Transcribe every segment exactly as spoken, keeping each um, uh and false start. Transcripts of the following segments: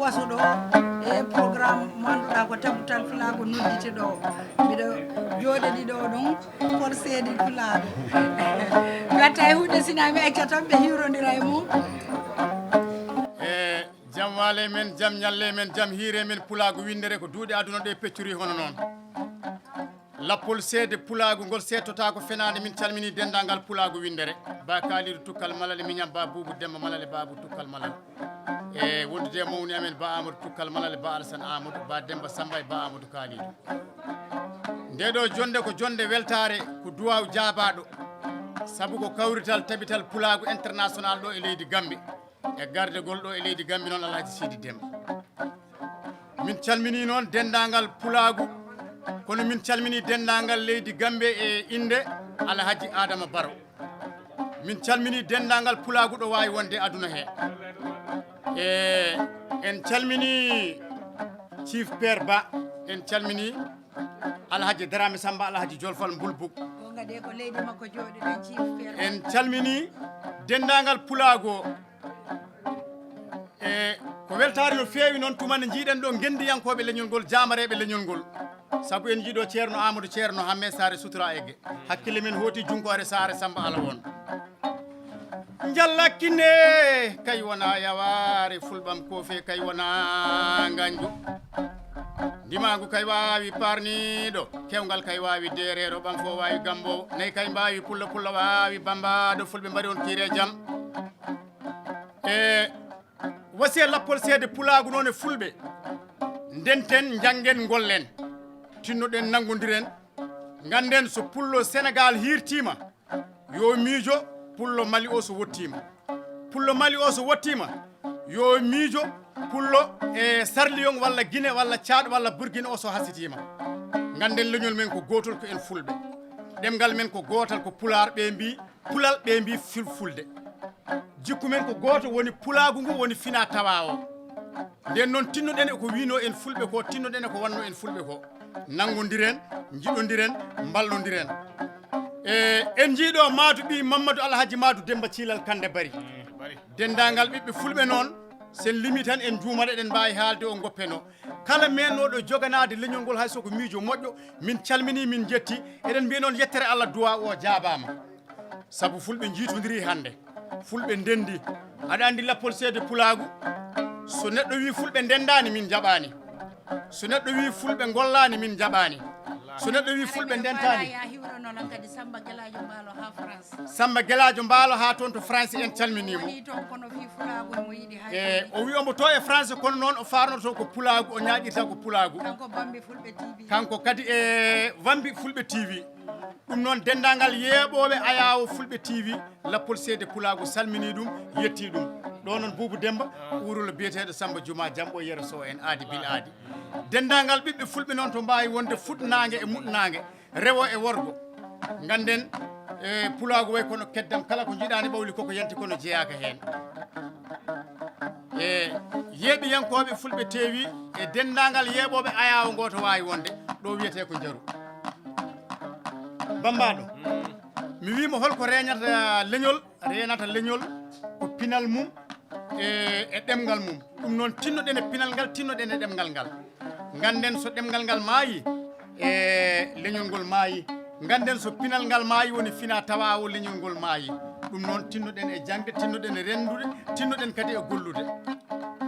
Waso ɗo e programme mo annduɗaa ko Tabutal Pulaagu nodditi ɗo. Miɗo jooɗodi ɗo ɗum, Pol Seedi Pulaagu. Gatta e huunde sinaa mi acca tan ɓe hiwrondira e mum. E jam waale men, jam ñalle men, jam hiire men, Pulaagu winndere ko duuɗe aduna ɗe peccori hono noon. Lappol seede Pulaagu ngol seettotaako fenaande, min calminii denndaangal Pulaagu winndere. Ba Kaaliidu Tukkal Malal, miñam Ba Buubu Demba Malal e Baabu Tukkal Malal. E wondude e mawni amen Ba Amadou Tukkal Malal e Ba Alasan Amadou, Ba Demba Samba e Ba Amadou Kaaliidu. Nde ɗo jonnde ko jonnde weltaare, ko duwaaw jaabaaɗo. Sabu ko kawrital tabital Pulaagu international ɗo e leydi Gambi. E gardegol ɗo e leydi Gambi noon Alhaji Sidi Dem. Min calminii noon denndaangal Pulaagu, kono min calminii denndaangal leydi Gambi e innde Alhaji Adama Baro. Min calminii denndaangal Pulaagu ɗo waawi wonde aduna he. E en calminii Chief Père Ba, en calminii Alhaji Darame Samba, Alhaji Jolfal Mbulbuk. Ko ngade ko leydi makko jooɗiɗen, Chief Père Ba. En calminii denndaangal Pulaagu o. E ko weltaare no feewi noon tuma nde njiiɗen ɗo ngenndiyankooɓe leñol ngol, jaamareeɓe leñol ngol. Sabu en njiiɗo Ceerno Amadou Ceerno Hamme Saare Sutura Egge. Hakkille men hooti junkoore Saare Samba Ala won. Njalla kinne kay wona yawaare, fulɓam koofe kay wona nganjo. Ndimaagu kay waawi parniiɗo, kewngal kay waawi deereeɗo, ɓam fof waawi gambo. Nayi kay mbaawi pullo, pullo waawi bambaado, fulɓe mbari on kiire jam. E wasiya lappol seede Pulaagu noon e fulɓe. Ndenten, njanngen, ngollen. Tinnoɗen, nanngondiren. Ngannden so pullo Senegaal hiirtiima, yo miijo pullo Mali o so wottiima. Pullo Mali o so wottiima, yo miijo pullo e Sarliyon walla Gine walla Caad walla Burgine o so hasitiima. Ngannden leñol men ko gootol, ko en fulɓe. Ɗemngal men ko gootal, ko Pulaar, ɓe mbii Pulal, ɓe mbii ful-, fulde. Jikku men ko gooto, woni Pulaagu ngu, woni fina tawa o. Nden noon, tinnoɗen e ko wiino en fulɓe ko, tinnoɗen e ko wanno en fulɓe ko. Nanngondiren, njiɗondiren, mballondiren. E, en njiiɗo Maadu ɓii Mammadu Alhaji Maadu Demba Ciilal Kande Bari. Denndaangal ɓiɓɓe fulɓe noon, sen limi tan en njuumat, eɗen mbaawi haalde o ngoppeno. Kala mennooɗo joganaade leñol ngol hay so ko miijo moƴƴo, min calminii, min njetti. Eɗen mbiya noon yettere Allah duwaa o jaabaama. Sabu fulɓe njiitondirii hannde, fulɓe ndenndi. Aɗa anndi lappol seede Pulaagu, so neɗɗo wii fulɓe ndenndaani, min njaɓaani. So neɗɗo wii fulɓe ngollaani, min njaɓaani. So neɗɗo wii fulɓe ndentaani. Ya hiwrano lan kadi Samba Gelaajo Mbaalo haa France. Samba Gelaajo Mbaalo haa toon to France, en calminii mo. Woni toon kono fii Fulaagu mo yiɗi haa E, o wii omo to e France, kono noon o faarnoto ko Pulaagu, o ñaaƴirta ko Pulaagu. Kanko Bambi Fulɓe T V. Kanko kadi e Bambi Fulɓe T V. Ɗum noon, denndaangal yeeɓooɓe Ayaawo Fulɓe T V, lappol seede Pulaagu salminii ɗum, yettii ɗum. Ɗo noon, Buubu Demba, uurolo biyeteeɗo Samba Juma, Jamɓo Yero Sow en, Aadi Bil Aadi. Denndaangal ɓiɓɓe fulɓe noon to mbaawi wonde fuɗnaange e muɗnaange, rewo e worgo. Ngannden, e, Pulaagu way kono keddam, kala ko njiɗaani ɓawli koko yanti kono jeyaaka heen. E, yeeɓiyankooɓe fulɓe teewi e denndaangal yeeɓooɓe Ayaawo ngo to waawi wonde, ɗo wiyetee ko Njaru. Bambaɗo, mi wiima holko reñata leñol, renata leñol ko pinal mum e, e ɗemngal mum. Ɗum noon, tinnoɗen e pinal ngal, tinnoɗen e ɗemngal ngal. Ngannden so ɗemngal ngal maayi, e leñol ngol maayi. Ngannden so pinal ngal maayi, woni fina tawa o leñol ngol maayi. Ɗum noon, tinnoɗen e jaŋde, tinnoɗen e renndude, tinnoɗen kadi e gollude.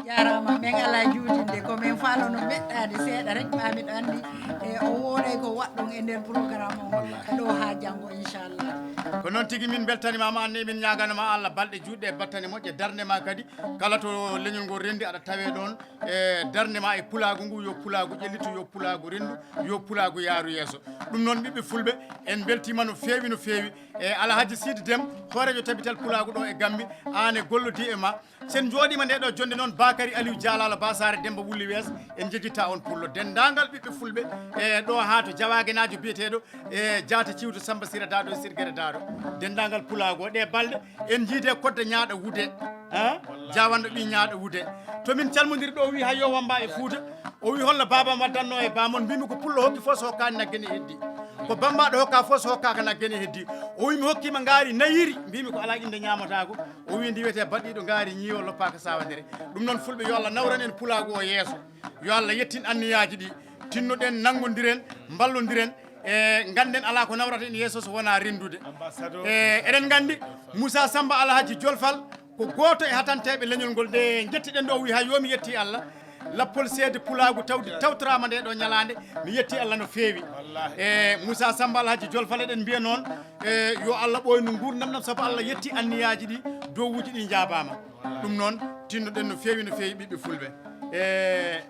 Jaaraama, min alaa juutinde, ko min faalono meɗɗaade seeɗa rek, ɓa miɗo anndi, e, o wooday ko waɗɗon e nder programme o, ɗo haa janngo, inchallah. Ko noon tigi, min mbeltanimaama, anne min ñaaganoma Allah balɗe juutɗe e battane moƴƴe, darnde ma kadi, kala to leñol ngol renndi, aɗa tawe ɗoon, e darnde ma e Pulaagu ngu, yo Pulaagu ƴellito, yo Pulaagu renndu, yo Pulaagu yaaru yeeso. Ɗum noon, ɓiɓɓe fulɓe, en mbeltiima no feewi, no feewi. E Alhaji Sidi Dem, hooreejo tabital Pulaagu ɗo e Gambi, aan e gollodi e ma. Sen njooɗiima nde ɗo jonnde noon, Bakary Aliou Dialalo, Basare Demba Wulli Wees, en njegitta on pullo. Denndaangal ɓiɓɓe fulɓe, e ɗo haa to Jawagenaajo biyeteeɗo, e Jaata Ciwto Samba Sira Daaɗo e Sirgere Daaɗo. Denndaangal Pulaagu o, ɗe balɗe, en njiide kodde ñaaɗa wude. Ha? Jawanɗo ɓii ñaaɗo wude. To min calmondiri ɗo, o wi hay yo wamba e Fuuta. O wi holno baabam waddanno e baamon. Mbimi ko pullo hokki fof so hokkaani nagge ne heddi. Ko bambaɗo hokka fof so hokkaaka nagge ne heddi. O wi mi hokkima ngaari nayiri, mbimi ko ala inde ñaamataako. O wi ndi wiyete baɗɗiɗo ngaari ñiiwo loppaaka sawandere. Ɗum noon fulɓe yo Allah nawran en pulaagu o yeeso. Yo Allah yettin anniyaaji ɗi. Tinnoɗen, nanngodiren, mballodireen. E ngannden ala ko nawrata en yeeso so wonaa renndude. E eɗen nganndi Moussa Samba Alhaji Jolfal ko gooto e hatanteeɓe leñol ngol. Nde njettiɗen ɗo, o wi hay yo mi yetti Allah, lappol seede pulaagu tawdi tawtoraama nde ɗo ñalaande, mi yetti Allah no feewi. E Moussa Samba Alhaji Jolfal, eɗen mbiya noon, e yo Allah ɓooynu nguurndam ɗam, sabu Allah yetti anniyaaji ɗi, dowuuji ɗi njaabaama. Ɗum noon, tinnoɗen no feewi, no feewi, ɓiɓɓe fulɓe. E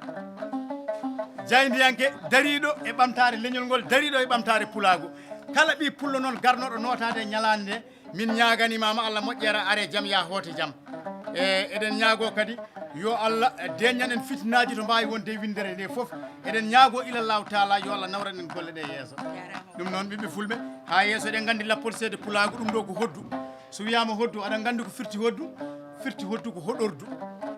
jayndiyanke dariiɗo e ɓamtaare leñol ngol, dariiɗo e ɓamtaare pulaagu. Kala ɓii pullo noon garnoɗo nootaade e ñalaande nde, min ñaaganimaama Allah moƴƴere, are jam, yaa hoote jam. E eɗen ñaagoo kadi yo Allah deeñan en fitinaaji to mbaawi wonde e winndere nde fof. Eɗen ñaagoo ilallahu taala yo Allah nawran en golle ɗe yeeso. Ɗum noon, ɓiɓɓe fulɓe, haa yeeso eɗen nganndi lappol seede pulaagu, ɗum ɗo ko hoddu. So wiyaama hoddu, aɗa nganndi ko firti hoddu? Firti hoddu ko hoɗordu.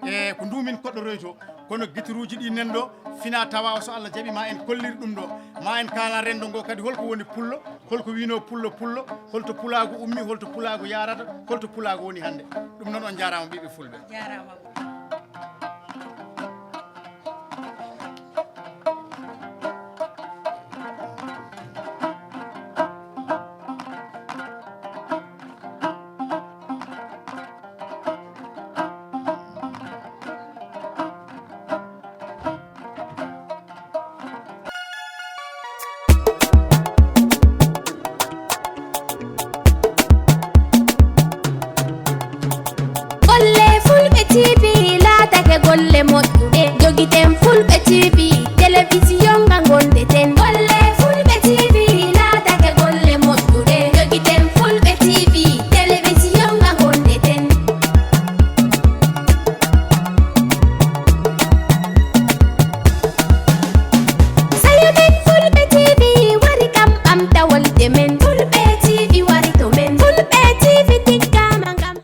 E ko ndu min koɗɗoroyto, kono gitiruuji ɗi nen ɗo fina tawa o, so Allah jaɓi ma en kollir ɗum ɗo. Ma en kaalan renndo ngo kadi holko woni pullo, holko wino pullo pullo, holto pulaagu ummi, holto pulaagu yarata, holto pulaagu woni hannde. Ɗum noon on njaaraama ɓiɓɓe fulɓe. Jaaraama.